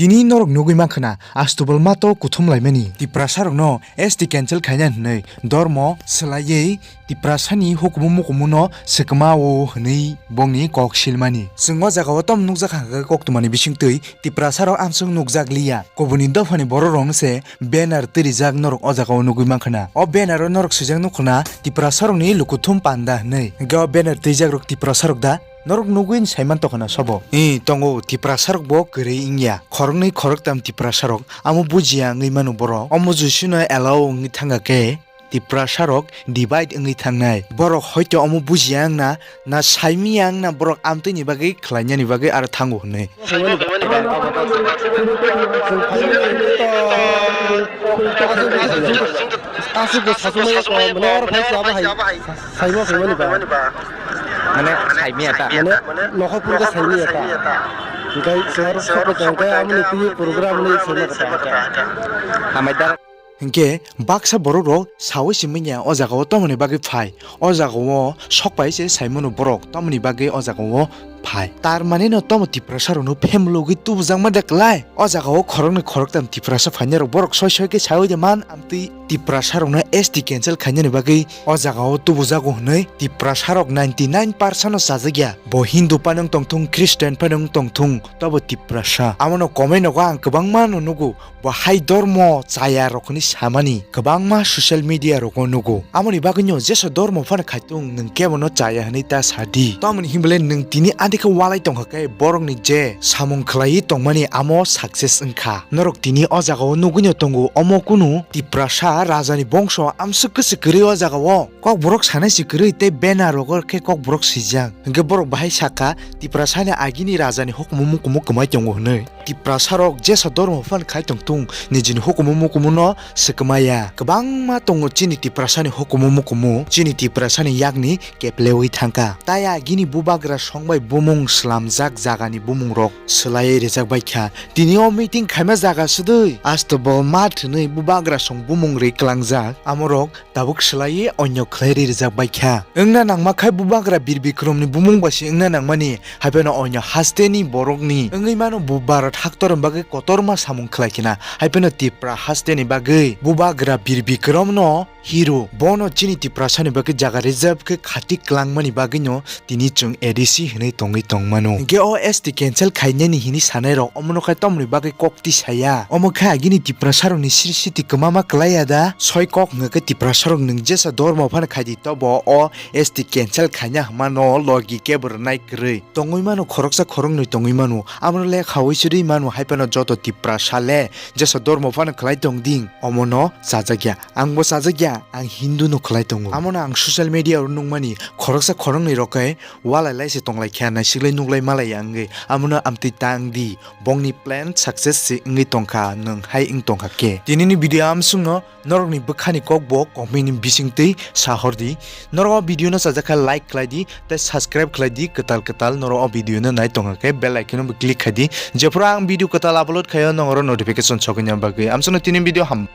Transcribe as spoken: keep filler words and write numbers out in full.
Tini norok nugwi mankha na, Astubal mato kuthum laimani. Tiprasa rokno S T cancel khaina hwnwi dormo swlaiwi Tiprasani hukumu mukumuno swkmao hwnwi bongni kok silmani. Chwng o jagao tom nukjak hwnkhe koktwmani bisingtwi Tiprasarok amswk nukjak liya. Kubuni dophani bororokno se banner twirijak norok o jagao nugwi mankha na. O banner o norok swijak nukha na Tiprasarokni lukuthum panda hwnwi. Hwnkhe o banner twijakrok Tiprasarok da? Norok nugwi saiman tongkha na sobo? I, tongo, Tiprasarok bo kwrwi wngya. Khoroknwi khoroktam Tiprasarok amo bujiya wngwi mano borok. Omo jusino allow wngwi thangkha khe Tiprasarok divide wngwi thangnai. Borok hoito omo bujiya wngna, na saimiya wngna borok amtwini bagwi khlainani bagwi aro thango hwnwi. Aswk bo sasu maya ko, mane oro phai se abo hai saima phaimani ba. Mane saimiya ta. Mane nokhor purka saimiya ta. Hingkai se oro sokbo tongkhe amoni twi program ni saima kata. Hamai da. Hinkhe baksa borok rok sawi se manya o jaga o tomoni bagwi phai. O jaga o sok pai se saimano borok tomoni bagwi o jaga o phai. Tar mane no tomo Tiprasa rokno phemlogwi tubujakma de klai. O jaga o khoroknwi khoroktam Tiprasa phainai rok borok soi soi khe sawi de man amtwi Tiprasa rokno S T cancel khainani bagwi o jaga o tubujago hwnwi Tiprasa rok ninety nine percent no chajakya. Bo Hindu phano wng tongthung, Christian phano wng tongthung, tobo Tiprasa. Amo no komai nogo ang kwbangma no nugo. Bo hai dormo chaya rokni samani kwbangma social media rogo nugo. Amoni bagwino jesa dormo phano khaitung nwng kebono chaya hwnwi ta sadi. Tamoni hinbole nwng tini adikhe walai tongkha khe borokni je samung khlaiwi tongmani amo success wngkha. Norok tini o jagao nugwino tongo, omo kunu Tiprasa rajani bongso amswk kwswk kwrwi o jagao. Kokborok sanai se kwrwi tei banner rogo khe kokborok swijak. Hwnkhe borok bahai sakha Tiprasani agini rajani hukumu mukumu kwmai tongo hwnwi. Tiprasarok jesa dormo phan khai tongthung, nijini hukumu mukumu no swkmaya. Kwbangma tongo chini Tiprasani hukumu mukumu, chini Tiprasani yakni keplewi thangkha. Tai agini bubagra song bai bumung swlamjak jagani bumungrok swlaiwi rijak baikha. Tini o meeting khaima jaga swdwi, asto bo ma thwnwi bubagra song bumung rwi klangjak. Amorok tabuk swlaiwi onyo khlai ri rijak baikha. Wngna nangma khai bubagra Bir Bikromni bumung bai se wngna nangmani, haiphano onyo hasteni borokni wngwi mano bu Bharat haktorni bagwi kotorma samung khlai khina, haiphano Tipra hasteni bagwi bubagra Bir Bikromno hero, bono chini Tiprasani bagwi jaga reserve khe khati klangmani bagwino tini chwng A D C hwnwi tongwi tongmano. Hwnkhe o S T cancel khainani hini sanairok omono khai tomoni bagwi kok twi saya? Omo khe agini Tiprasarokni siri siti kwmama kwlaiya da? Soi kok hwnkhe khe Tiprasarok nwng jesa dormo phano khaidi, tobo o S T cancel khaina hwnmano logi kebo rwnai kwrwi. Tongwi mano khoroksa khoroknwi tongwi mano. Abono lekhawi sirwi mano, haiphano joto Tiprasa le jesa dormo phano khlai tongding, omono chajakya. Angbo chajakya, ang Hindu no khlai tongo. Amono ang social media o nukmani khoroksa khoroknwi rok khe walai lai se tonglai kha, naisiklai nuklai malai ya wngwi. Amono amtwi ta wng di, bongni plan success se wngwi tongkha, nwng hai wng tongkha khe. Tinini video amswkno norokni bwkhani kokbo comment ni bisingtwi sa hor di. Norok o video no chajakha like khlai di, tei subscribe khlai di, kwtal kwtal norok o video no nai tongkha khe bell icon no bo click khai di. Jephuru ang video kwtal upload khaio, norok notification sogwini bagwi. Amswkno tini video ham.